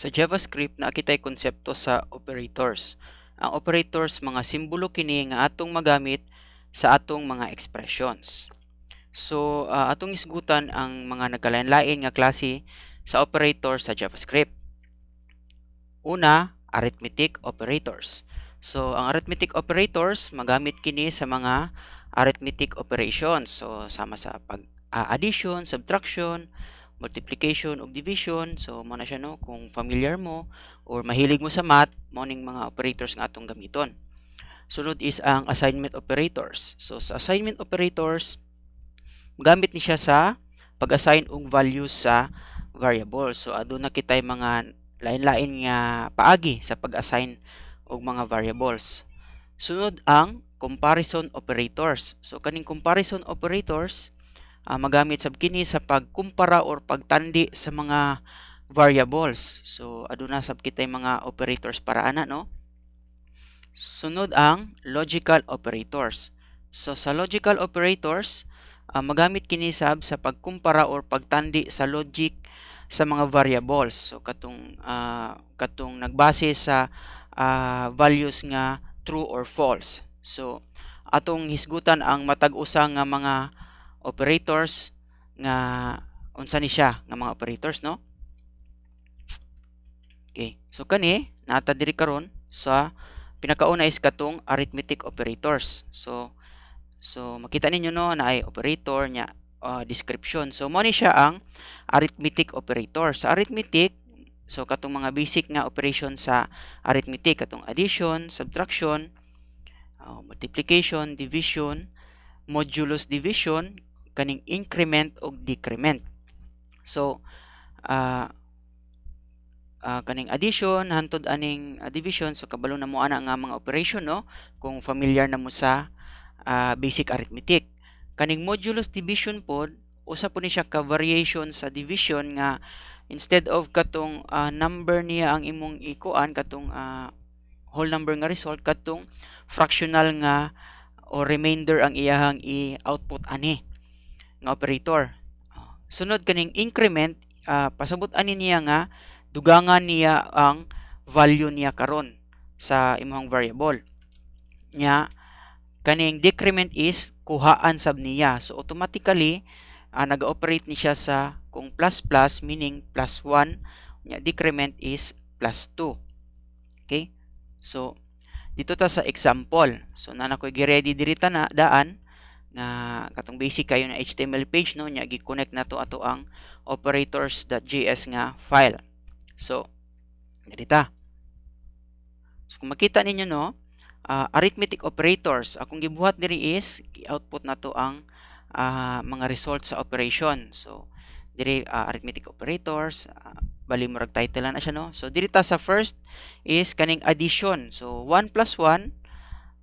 Sa JavaScript, naa kitay konsepto sa operators. Ang operators, mga simbolo kini nga atong magamit sa atong mga expressions. So, atong isgutan ang mga nagkalain-lain nga klase sa operator sa JavaScript. Una, arithmetic operators. So, ang arithmetic operators magamit kini sa mga arithmetic operations. So, sama sa pag addition, subtraction, multiplication ug division. So, mao na siya, no, kung familiar mo or mahilig mo sa math, mao ning mga operators nga atong gamiton. Sunod is ang assignment operators. So, sa assignment operators, gamit ni siya sa pag-assign og values sa variable. So, aduna kitay mga lain-lain nga paagi sa pag-assign og mga variables. Sunod ang comparison operators. So, kaning comparison operators, magamit sab kini sa pagkumpara or pagtandi sa mga variables. So, aduna sab kitay mga operators para ana, no. Sunod ang logical operators. So, sa logical operators, magamit kini sab sa pagkumpara or pagtandi sa logic sa mga variables. So, katong nagbase sa values nga true or false. So, atong hisgutan ang matag usa nga mga operators nga unsa ni siya nga mga operators, no. Okay. So kani naa ta diri karon sa pinakauna is katong arithmetic operators. So makita ninyo, no, naay operator nya description. So mao ni siya ang arithmetic operator. Sa arithmetic, so katong mga basic nga operation sa arithmetic, katong addition, subtraction, multiplication, division, modulus division, kaning increment ug decrement. So kaning addition hantod aning division, so kabalo na mo ana nga mga operation, no, kung familiar na mo sa basic arithmetic. Kaning modulus division pod, usa po ni siya ka variation sa division nga instead of katong number niya ang imong ikuan, katong whole number nga result, katong fractional nga or remainder ang iyahang i-output ani nga operator. Sunod, kaning increment, pasabot ani niya nga dugangan niya ang value niya karon sa imong variable. Nya kaning decrement is kuhaan sab niya. So automatically nag-operate ni siya sa kung plus plus, meaning plus 1, nya decrement is plus 2. Okay? So dito ta sa example. So naa na ko'y gi-ready diri na daan nga katong basic kayo na HTML page, no, nya gi-connect nato ato ang operators.js nga file. So diri ta. So kung makita ninyo, no, arithmetic operators, akong gibuhat diri is i-output nato ang mga results sa operation. So diri arithmetic operators, bali murag title na siya, no. So diri ta sa first is kaning addition. So 1 plus 1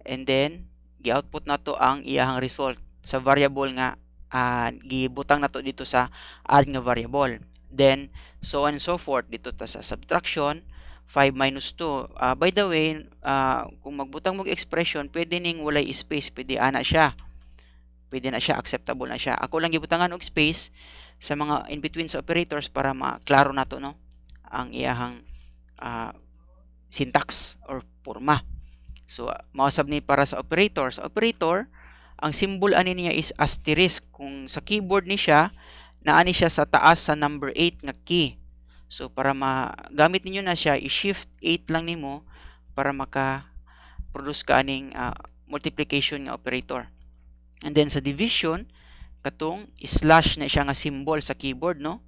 and then gi-output nato ang iyahang result sa variable nga gibutang nato dito sa add nga variable. Then so on and so forth dito ta sa subtraction, 5 minus 2. By the way, kung magbutang mo expression, pwede ning walay space, pwede ana siya. Pwede na siya, acceptable na siya. Ako lang gibutangan og space sa mga in between sa operators para maklaro nato, no, ang iyahang syntax or forma. So mao sab ni para sa operator. Sa operator, ang symbol ani niya is asterisk. Kung sa keyboard ni siya, naa ni siya sa taas sa number 8 nga key. So para magamit ninyo na siya, i-shift 8 lang nimo para maka-produce ka aning multiplication nga operator. And then sa division, katong slash na siya nga symbol sa keyboard, no.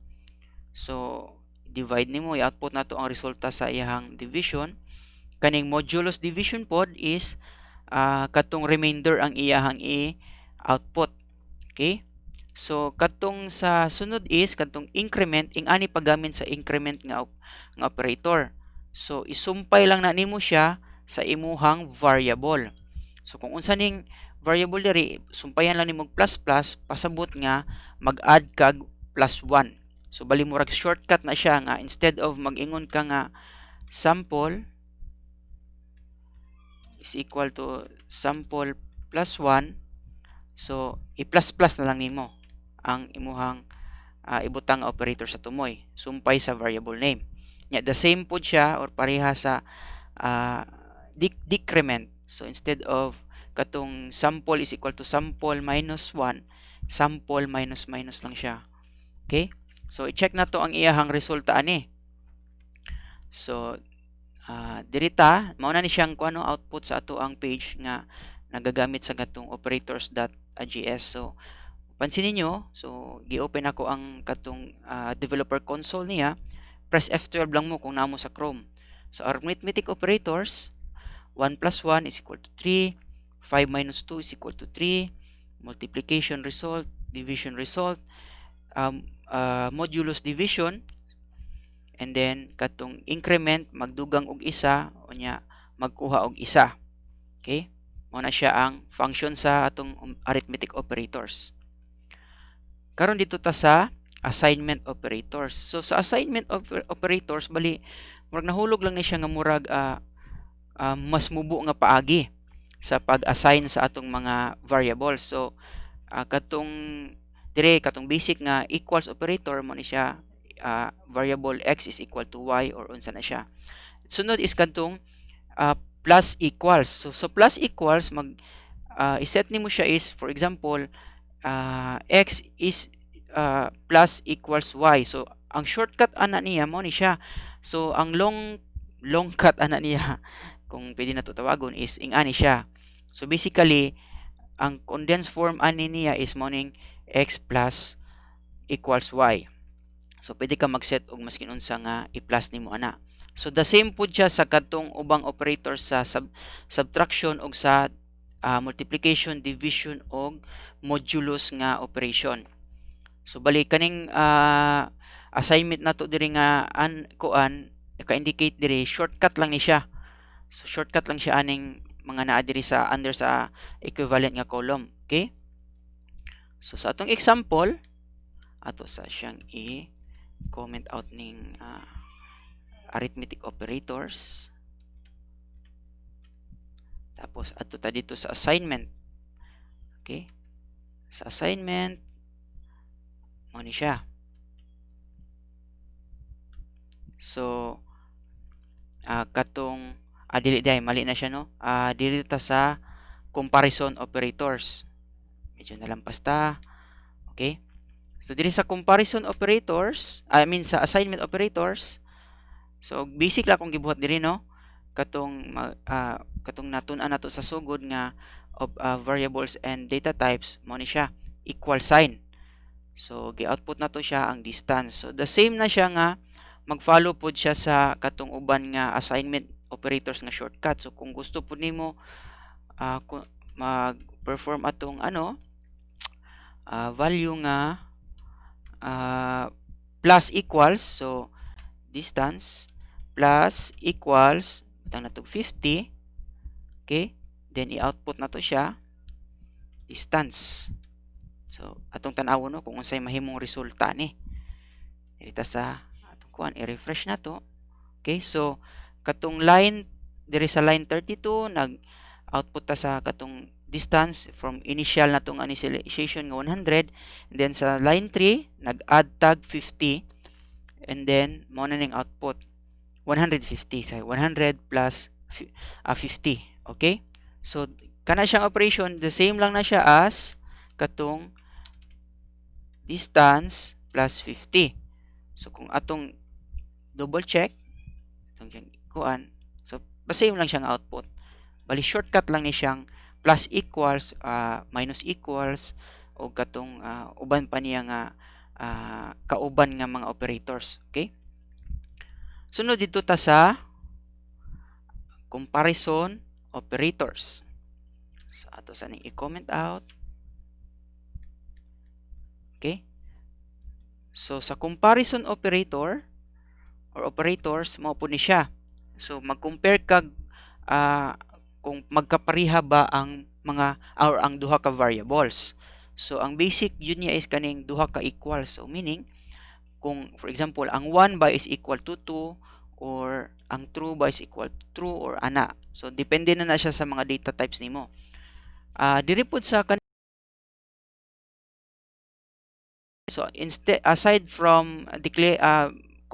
So divide nimo, i-output nato ang resulta sa iyahang division. Kaning modulus division pod is katong remainder ang iyahang i-output. Okay? So katong sa sunod is katong increment, ing-ani paggamit sa increment nga operator. So isumpay lang na nimo siya sa imuhang variable. So kung unsa ning variable diri, sumpayan lang nimo plus plus, pasabot nga mag-add kag plus 1. So bali murag shortcut na siya nga instead of mag-ingon ka nga sample is equal to sample plus 1, so i-plus plus na lang nimo ang imuhang ibutang nga operator sa tumoy, sumpay sa variable name. Nya the same pod siya or pareha sa decrement. So instead of katong sample is equal to sample minus 1, sample minus minus lang siya. Okay? So i-check na to ang iyahang resulta ani. So diri ta, mao na ni siyang kuano, output sa ato ang page nga nagagamit sa katong operators.js. So pansin niyo, so gi-open ako ang katong developer console niya. Press F12 lang mo kung naa mo sa Chrome. So arithmetic operators, 1 plus 1 is equal to 3, 5 minus 2 is equal to 3, multiplication result, division result, modulus division, and then katong increment, magdugang og isa, unya magkuha og isa. Okay? Mao na siya ang function sa atong arithmetic operators. Karon dito ta sa assignment operators. So sa assignment operators, bali murag nahulog lang ni siya nga murag mas mubo nga paagi sa pag-assign sa atong mga variables. So katong dire, katong basic nga equals operator mo ni siya, variable x is equal to y or unsa na siya. Sunod is katong plus equals. So plus equals, mag iset nimo siya is, for example, x is plus equals y. So ang shortcut ana niya mo ni siya. So ang long long cut ana niya, kung pwede na to tawagon, is ing-ani siya. So basically, ang condensed form ani niya is mo ning x plus equals y. So pwede ka mag-set og maskin unsa nga i-plus nimo ana. So the same pud siya sa kadtong ubang operators sa subtraction og sa multiplication, division og modulus nga operation. So bali kaning assignment nato diri nga an kuan naka-indicate diri, shortcut lang ni siya. So shortcut lang siya aning mga naa diri sa under sa equivalent nga column. Okay? So sa atong example, ato sa siyang i-comment out ning arithmetic operators. Tapos adto ta dito sa assignment. Okay? Sa assignment mo ni siya. So katong dili day, mali na siya, no. Dili ta sa comparison operators. Medyo nalampas ta. Okay? So diri sa comparison operators, I mean sa assignment operators. So basic lang akong gibuhat diri, no. Katong natun-an nato sa sugod nga of variables and data types, mo ni siya equal sign. So gi-output nato siya ang distance. So the same na siya nga mag-follow pod siya sa katong uban nga assignment operators nga shortcut. So kung gusto pud nimo mag-perform atong ano value nga plus equals, so distance plus equals, butang nato 50. Okay, then i-output nato siya distance. So atong tan-awon, no, kung unsay mahimong resulta ni diri sa atong kuan. I-refresh nato. Okay, so katong line diri sa line 32, nag output ta sa katong distance from initial natong initialization nga 100, and then sa line 3 nag-add tag 50, and then mao na ning output 150 sa 100 plus 50. Okay, so kana siyang operation, the same lang na siya as katong distance plus 50. So kung atong double check atong siyang kuan, so same lang siyang output. Bali shortcut lang ni siyang plus equals, minus equals o katong uban pa niya nga kauban nga mga operators. Okay, sunod dito ta sa comparison operators. So ato sa ning i-comment out. Okay, so sa comparison operator or operators, mao po ni siya. So mag-compare kag kung magkapareha ba ang mga or ang duha ka variables. So ang basic yun niya is kaning duha ka equals. So meaning kung, for example, ang 1 ba is equal to 2 or ang true ba is equal to true or ana. So depende na na siya sa mga data types nimo. Diri pod sa kan, so instead, aside from declare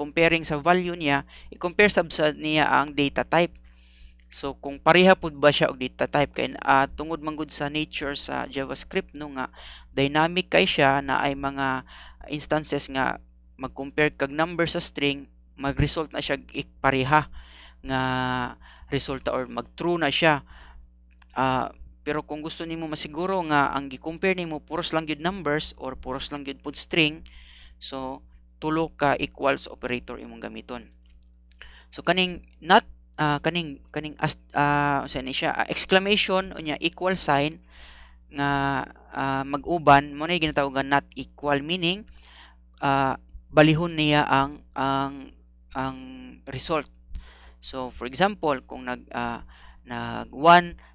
comparing sa value niya, i-compare sab sa niya ang data type. So kung pareha pud ba siya og data type kay tungod man gud sa nature sa JavaScript, no, nga dynamic kay siya na ay mga instances nga mag-compare kag number sa string, mag-result na siya pareha nga resulta or mag-true na siya. Pero kung gusto nimo masiguro nga ang gi-compare nimo puros lang gyud numbers or puros lang gyud pud string, so tulo ka equals operator imong gamiton. So kaning not kaning as unsa ni siya, exclamation unya equal sign nga mag-uban, mo na ginatawag nga not equal, meaning balihon niya ang result. So for example, kung nag 1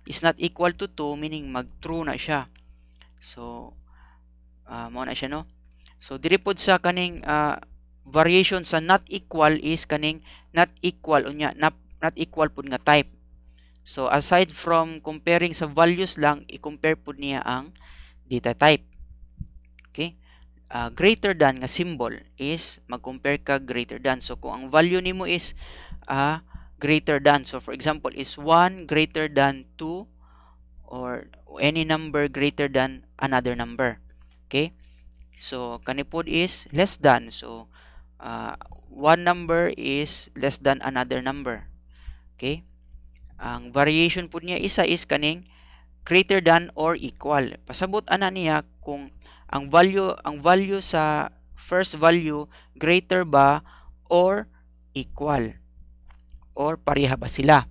is not equal to 2, meaning mag-true na siya. So mao na siya, no. So diri pod sa kaning variation sa not equal is kaning not equal unya not equal pud nga type. So aside from comparing sa values lang, i-compare pud niya ang data type. Okay? Greater than nga symbol is mag-compare ka greater than. So kung ang value nimo is greater than, so for example is 1 greater than 2 or any number greater than another number. Okay? So kani pod is less than. So one number is less than another number. Okay? Ang variation pud niya isa is kaning greater than or equal. Pasabot ana niya kung ang value sa first value greater ba or equal or pareha ba sila.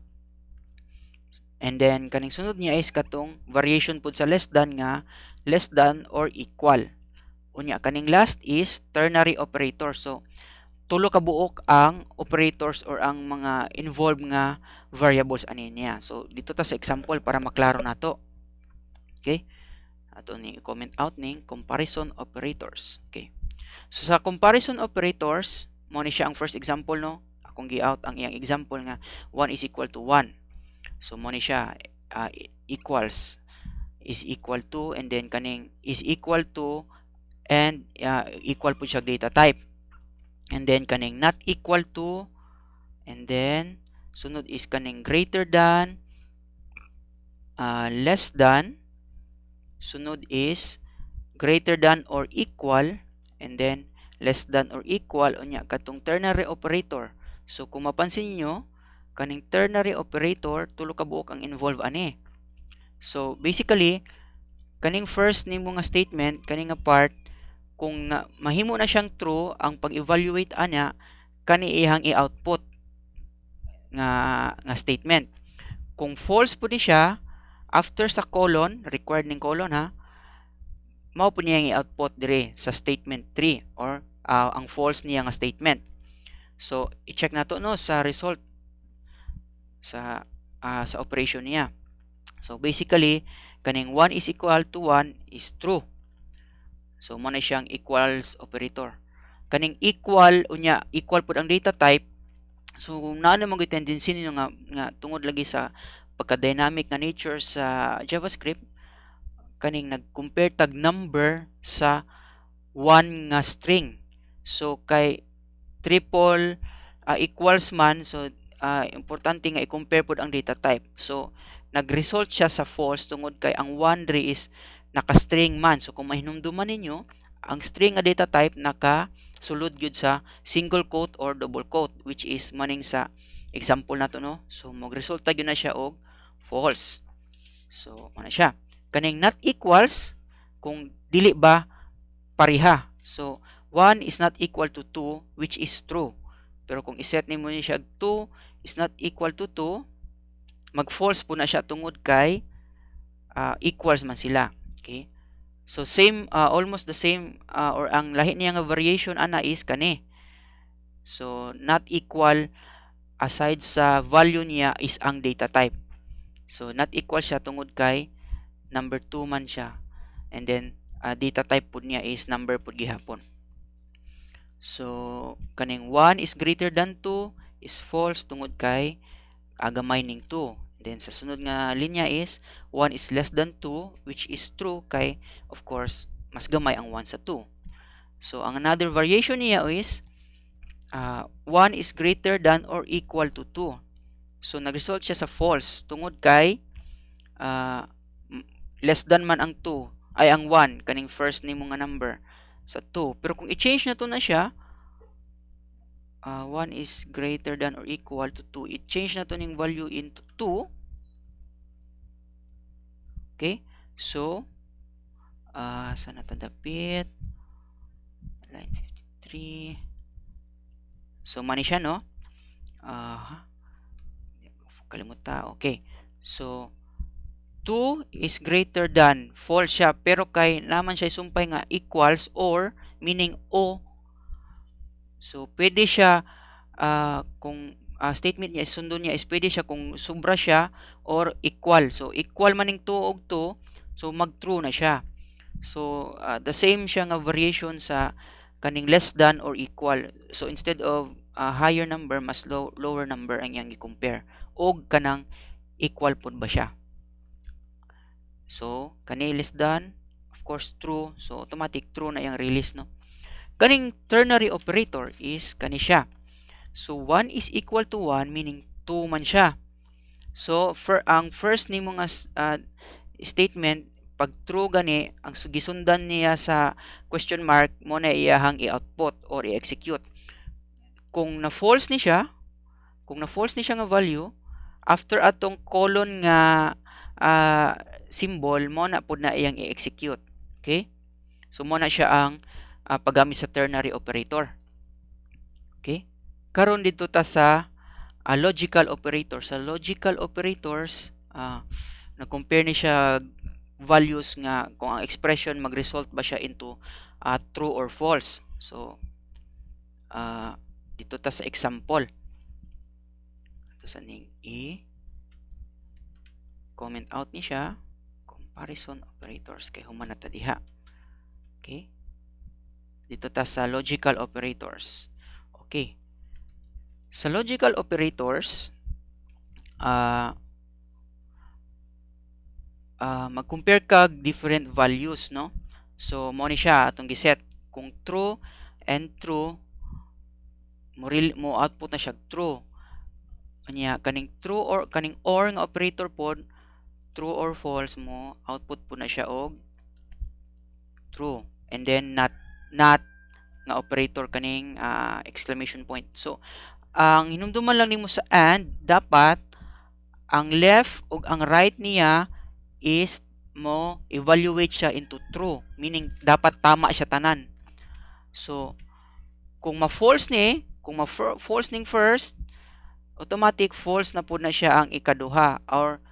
And then kaning sunod niya is katong variation pud sa less than nga less than or equal. Unya kaning last is ternary operator. So tulo ka buok ang operators or ang mga involved nga variables ani niya. So dito ta sa example para maklaro nato. Okay? Ato ni comment out ning comparison operators. Okay. So sa comparison operators, mo ni siya ang first example, no. Akong gi-out ang iyang example nga 1 is equal to 1. So mo ni siya equals, is equal to, and then kaning is equal to and equal pud siya data type. And then kaning not equal to, and then sunod is kaning greater than, less than, sunod is greater than or equal, and then less than or equal. Unya katong ternary operator. So kung mapansin niyo, kaning ternary operator, tulo ka buok ang involved ani. So basically kaning first nimo nga statement, kani nga part, kung na, mahimo na siyang true ang pag-evaluate ana, kani iyang i-output nga statement. Kung false pud ni siya, after sa colon, required ning colon ha, mao pud niya i-output dire sa statement 3 or ang false niya nga statement. So i-check nato, no, sa result sa operation niya. So basically kaning 1 is equal to 1 is true. So mo na siyang equals operator. Kaning equal unya equal pud ang data type. So kung naa man tendency ninyo nga tungod lagi sa pagka-dynamic nga nature sa JavaScript, kaning nag-compare tag number sa one nga string. So kay triple equals man, so importante nga i-compare pud ang data type. So nag-result siya sa false tungod kay ang 1 diri is naka-string man. So kung mahinumduman ninyo, ang string nga data type naka sulod gyud sa single quote or double quote, which is maning sa example nato, no. So mag-resulta gyud na siya og false. So ano siya? Kaning not equals, kung dili ba pareha. So 1 is not equal to 2, which is true. Pero kung iset nimo ni siya 2 is not equal to 2, mag-false pud na siya tungod kay equals man sila. Okay? So same, almost the same, or ang lahi niya nga variation ana is kani. So not equal, aside sa value niya is ang data type. So not equal siya tungod kay number 2 man siya. And then data type pud niya is number pud gihapon. So kaning 1 is greater than 2 is false tungod kay gamay ning 2. Then sa sunod nga linya is 1 is less than 2, which is true kay of course mas gamay ang 1 sa 2. So ang another variation niya is 1 is greater than or equal to 2. So nag-result siya sa false tungod kay less than man ang 2 ay ang 1, kaning first nimo nga number, sa 2. Pero kung i-change na to na siya, 1 is greater than or equal to 2, i-change na to ning value into 2. Okay? So sa na ta dapit? Line 53. So mani siya, no? Kalimuta. Okay. So 2 is greater than, false siya, pero kay naman siya sumpay nga equals or, meaning o. So pwede siya, kung statement niya is sundon niya is pwede siya kung sobra siya or equal. So equal man ning 2 og 2, so mag true na siya. So the same siya nga variation sa kaning less than or equal. So instead of higher number, mas lower number ang iyang i-compare og kanang equal pud ba siya. So kani less than, of course true, so automatic true na iyang release, no? Kaning ternary operator is kani siya. So 1 is equal to 1, meaning 2 man siya. So for ang first nimo nga statement, pag true gani ang gisundan niya sa question mark, mo na iyahang i-output or i-execute. Kung na false ni siya, kung na false ni siya nga value, after atong colon nga symbol, mo na pud na iyang i-execute. Okay? So mo na siya ang paggamit sa ternary operator. Okay? Karon dito ta sa logical operator. Sa logical operators, nag-compare ni siya values nga kung ang expression mag-result ba siya into true or false. So dito ta sa example. Ito sa ning i comment out ni siya, comparison operators, kay human na ta diha. Okay? Dito ta sa logical operators. Okay. Sa logical operators, mag-compare kag different values, no? So mo ni siya atong giset. Kung true and true, mo output na siya true. Anya kaning true or kaning or nga operator pod, true or false, mo output po na siya og true. And then not not nga operator, kaning exclamation point. So ang hinumduman lang nimo sa and, dapat ang left ug ang right niya is mo evaluate siya into true, meaning dapat tama siya tanan. So kung ma-false ning first, automatic false na pud na siya ang ikaduha or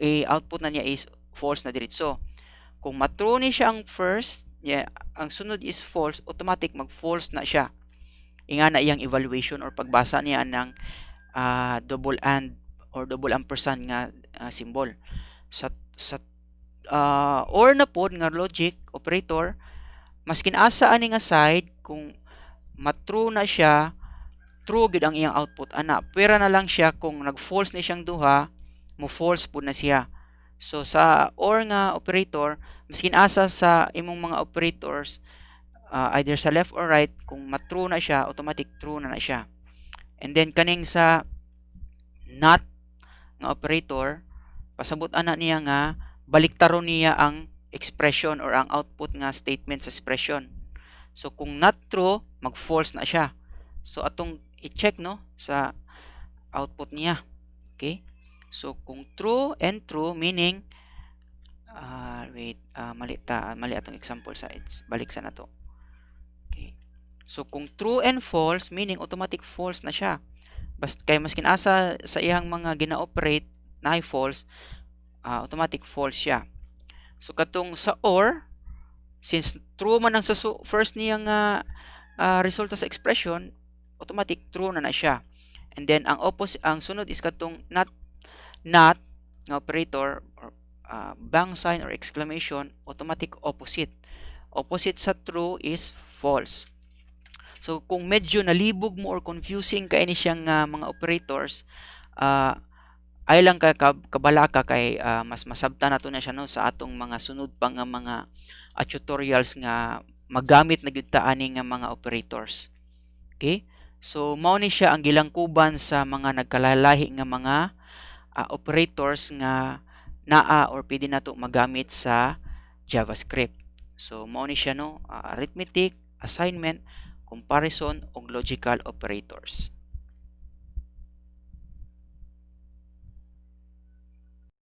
i-output na niya is false na diretso. Kung ma-true ni siya ang first, yeah, ang sunod is false, automatic mag-false na siya. Inga na iyang evaluation or pagbasa niya ng double and or double ampersand nga symbol. Sa or na pod nga logic operator, maskin asa ani nga side, kung ma-true na siya, true gid ang iyang output ana. Pwera na lang siya kung nag-false ni siyang duha, mo false pud na siya. So sa or nga operator, maskin asa sa imong mga operators, either sa left or right, kung ma-true na siya, automatic true na na siya. And then kaning sa not nga operator, pasabot ana niya nga baliktaron niya ang expression or ang output nga statement sa expression. So kung not true, mag-false na siya. So atong i-check, no, sa output niya. Okay? So kung true and true, meaning wait, mali ta, mali atong example sa it's balik sa nato. Okay. So kung true and false, meaning automatic false na siya. Basta kay maskin asa sa iyang mga gina-operate na false, automatic false siya. So katong sa or, since true man ang sa first niya nga resulta sa expression, automatic true na na siya. And then ang opposite, ang sunod is katong not not nga operator or bang sign or exclamation, automatic opposite. Opposite sa true is false. So kung medyo nalibog mo or confusing kay ni siyang mga operators, ay lang ka kabalaka kay mas masabta nato na siya, no, sa atong mga sunod pa nga mga tutorials nga magamit na gyud ta ani nga mga operators. Okay? So mao ni siya ang gilangkuban sa mga nagkalalahi nga mga operators nga naa or pwede nato magamit sa JavaScript. So mao ni siya, no, arithmetic, assignment, comparison ug logical operators.